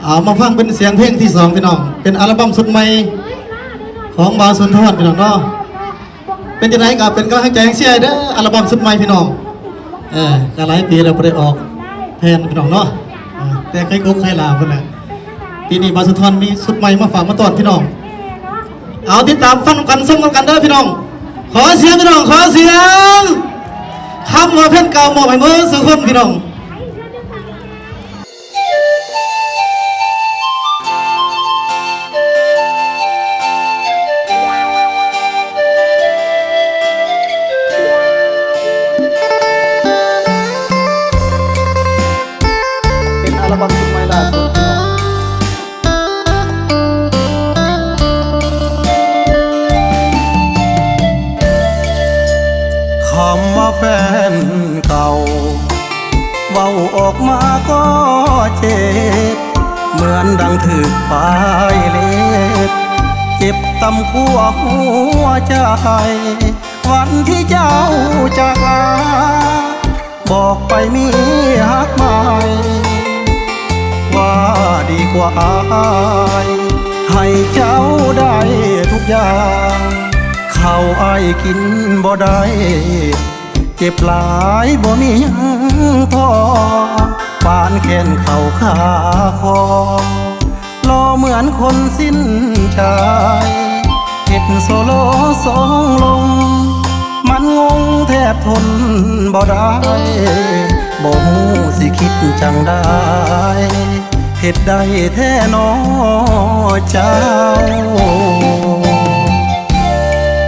ເອົາມາຟັງເປັນສຽງເພງທີສອງ ພີ່ນ້ອງ ເປັນອັລບັມຊຸດໃໝ່ຂອງບ່າວສຸນທອນ ພີ່ນ້ອງເນາະ. ເປັນຈັ່ງໃດກໍເປັນກຳລັງໃຈແຮງເຊຍໃຫ້ເດີ ອັລບັມຊຸດໃໝ່ ພີ່ນ້ອງ. ເອີ ກໍຫຼາຍປີແລ້ວບໍ່ໄດ້ອອກແຜ່ນ ພີ່ນ້ອງເນາະ. ເອີ ແຕ່ເຄີຍກົກເຄີຍລາພຸ້ນແຫຼະ. ປີນີ້ບ່າວສຸນທອນມີຊຸດໃໝ່ມາຝາກມາຕ້ອນ ພີ່ນ້ອງ. ເອົາ ຕິດຕາມຟັງນຳກັນ ຊົມນຳກັນເດີ ພີ່ນ້ອງ. ຂໍສຽງ ພີ່ນ້ອງ ຂໍສຽງ. ຄຳວ່າແຟນເກົ່າ ມອບໃຫ້ເໝິດສູ່ຄົນ ພີ່ນ້ອງ. ເປັນອັລບັມຊຸດໃໝ່ລ່າສຸດ. ຄຳວ່າແຟນເກົ່າ ເວົ້າອອກມາກໍເຈັບ ເໝືອນດັ່ງຖືກປາຍເລັບ ເຈັບຕຳຂົ້ວຫົວໃຈ ວັນທີ່ເຈົ້າຈາກລາ ບອກໄປມີຮັກໃໝ່ ວ່າດີກວ່າອາຍ ໃຫ້ເຈົ້າໄດ້ທຸກຢ່າງ ເຂົ້າອ້າຍກິນບໍ່ໄດ້ ເຈັບຫຼາຍບໍ່ມີຫຍັງພໍ ປານແຂນເຂົ້າຄາຄໍ ລໍເໝືອນຄົນສິ້ນໃຈ ເຮັດໂຊໂລສອງລົມ ມັນງົງແທບທົນບໍ່ໄດ້ ບໍ່ຮູ້ຊິຄິດຈັ່ງໃດ ເຮັດໄດ້ແທ້ໜໍເຈົ້າ.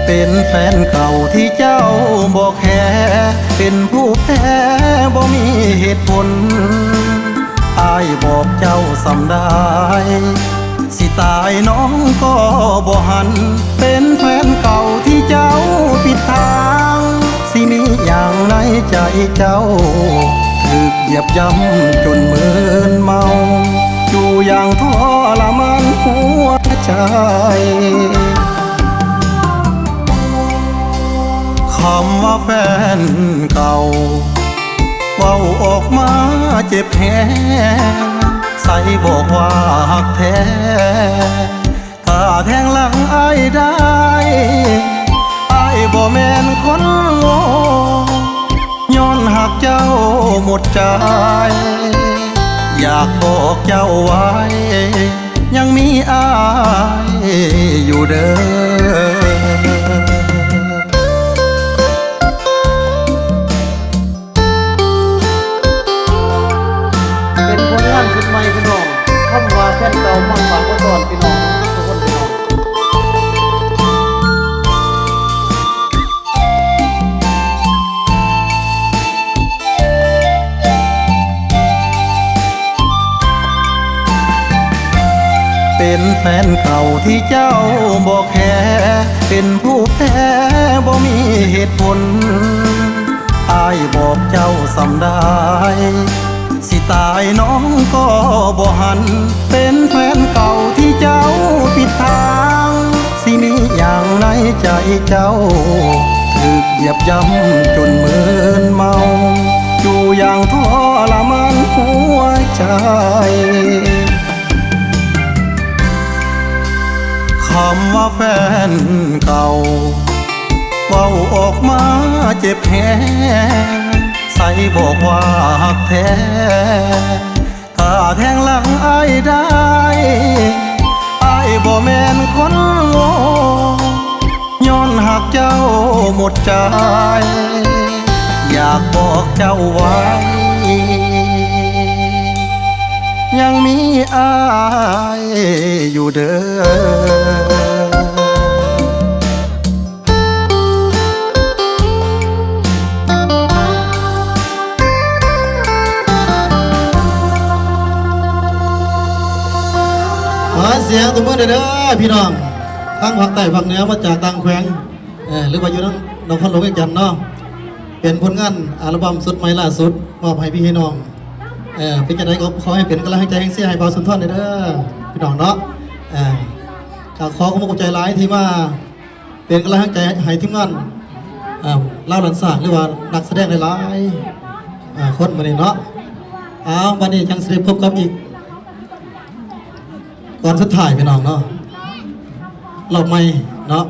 ເປັນແຟນເກົ່າທີ່ເຈົ້າບໍ່ແຄ ເປັນຜູ້ແພ້ບໍ່ມີເຫດຜົນ ອ້າຍບອກເຈົ້າສ່ຳໃດ ຊິຕາຍນ້ອງກໍບໍ່ຫັນ ເປັນແຟນເກົ່າທີ່ເຈົ້າປິດທາງ ຊິມີຫຍັງໃນໃຈເຈົ້າ ຖືກຢຽບຢຳຈົນມືນເມົາ ຢູ່ຢ່າງທໍລະມານຫົວໃຈ. ຄຳວ່າແຟນເກົ່າ ເວົ້າອອກມາເຈັບແຮງ ໃສບອກວ່າຮັກແທ້ ຖ້າແທງຫຼັງອ້າຍໄດ້ ອ້າຍບໍ່ແມ່ນຄົນໂງ່ ຍ້ອນຮັກເຈົ້າໝົດໃຈ ຢາກບອກເຈົ້າໄວ້ ຍັງມີອ້າຍຢູ່ເດີ. ເປັນຜົນງານຊຸດໃໝ່ພີ່ນ້ອງ ຄຳວ່າແຟນເກົ່າ ມາຝາກມາຕ້ອນພີ່ນ້ອງທຸກຄົນ ພີ່ນ້ອງ. ເປັນແຟນເກົ່າທີ່ເຈົ້າບໍ່ແຄ ເປັນຜູ້ແພ້ບໍ່ມີເຫດຜົນ ອ້າຍບອກເຈົ້າສ່ຳໃດ ຊິຕາຍນ້ອງກໍບໍ່ຫັນ ເປັນແຟນເກົ່າທີ່ເຈົ້າປິດທາງ ຊິມີຫຍັງໃນໃຈເຈົ້າ ຖືກຢຽບຢຳຈົນມືນເມົາ ຢູ່ຢ່າງທໍລະມານຫົວໃຈ. ຄຳວ່າແຟນເກົ່າ ເວົ້າອອກມາເຈັບແຮງ ໃສບອກວ່າຮັກແທ້ ຖ້າແທງຫຼັງອ້າຍໄດ້ ອ້າຍບໍ່ແມ່ນຄົນໂງ່ ຍ້ອນຮັກເຈົ້າໝົດໃຈ ຢາກບອກເຈົ້າໄວ້ ຍັງມີອ້າຍຢູ່ເດີ. ຂໍສຽງຕົບມືແດ່ເດີພີ່ນ້ອງ ທັງພາກໃຕ້ພາກເໜືອ ມາຈາກຕ່າງແຂວງ ເອີ ຫຼືວ່າຢູ່ນຳນະຄອນຫຼວງວຽງຈັນເນາະ. ເປັນຜົນງານອັລບັມຊຸດໃໝ່ລ່າສຸດ ມອບໃຫ້ພີ່ໃຫ້ນ້ອງ. ເອີ ເປັນຈັ່ງໃດກໍຂໍໃຫ້ເປັນກຳລັງໃຈແຮງເຊຍໃຫ້ບ່າວສຸນທອນແດ່ເດີພີ່ນ້ອງເນາະ. ເອີ ກໍຂໍຂອບໃຈຫຼາຍທີ່ມາ ເປັນກຳລັງໃຈໃຫ້ທີມງານ ເອີ ລາວລ້ານຊ້າງ ຫຼືວ່ານັກສະແດງຫຼາຍໆ ເອີ ຄົນມື້ນີ້ເນາະ. ເອົາ ບັດນີ້ຍັງຊິໄດ້ພົບກັບອີກ ກ່ອນສຸດທ້າຍພີ່ນ້ອງເນາະ ລອບໃໝ່ເນາະ